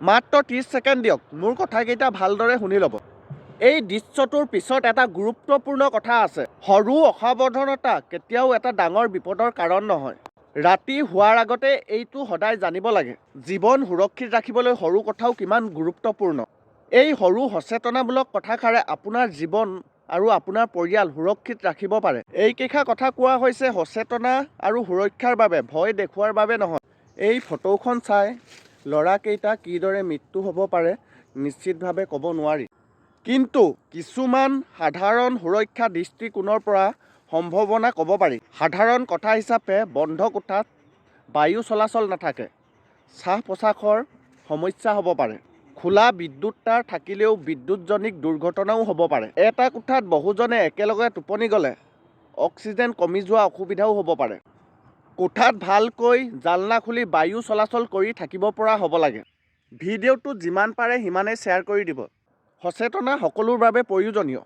মাত্ৰ 30 ছেকেণ্ড দিয়ক, মোৰ কথাকেইটা ভালদৰে শুনি ল'ব। এই দৃশ্যটোৰ পিছত এটা গুৰুত্বপূৰ্ণ কথা আছে। সৰু অসাৱধানতা কেতিয়াও এটা ডাঙৰ বিপদৰ কাৰণ নহয়। ৰাতি শোৱাৰ আগতে এইটো সদায় জানিব লাগে, জীৱন সুৰক্ষিত ৰাখিবলৈ সৰু কথাও কিমান গুৰুত্বপূৰ্ণ। এই সৰু সচেতনামূলক কথাষাৰে আপোনাৰ জীৱন আৰু আপোনাৰ পৰিয়াল সুৰক্ষিত ৰাখিব পাৰে। এইকেইষাৰ কথা কোৱা হৈছে সচেতনা আৰু সুৰক্ষাৰ বাবে, ভয় দেখুওৱাৰ বাবে নহয়। এই ফটোখন চাই ল'ৰাকেইটা কিদৰে মৃত্যু হ'ব পাৰে নিশ্চিতভাৱে ক'ব নোৱাৰি। কিন্তু কিছুমান সাধাৰণ সুৰক্ষা দৃষ্টিকোণৰ পৰা সম্ভাৱনা ক'ব পাৰি। সাধাৰণ কথা হিচাপে বন্ধ কোঠাত বায়ু চলাচল নাথাকে, শ্বাস প্ৰশ্বাসৰ সমস্যা হ'ব পাৰে। খোলা বিদ্যুৎ তাঁৰ থাকিলেও বিদ্যুৎজনিত দুৰ্ঘটনাও হ'ব পাৰে। এটা কোঠাত বহুজনে একেলগে টোপনি গ'লে অক্সিজেন কমি যোৱা অসুবিধাও হ'ব পাৰে। কোঠাত ভালকৈ জালনা খুলি বায়ু চলাচল কৰি থাকিব পৰা হ'ব লাগে। ভিডিঅ'টো যিমান পাৰে সিমানেই শ্বেয়াৰ কৰি দিব। সচেতনতা সকলোৰ বাবে প্ৰয়োজনীয়।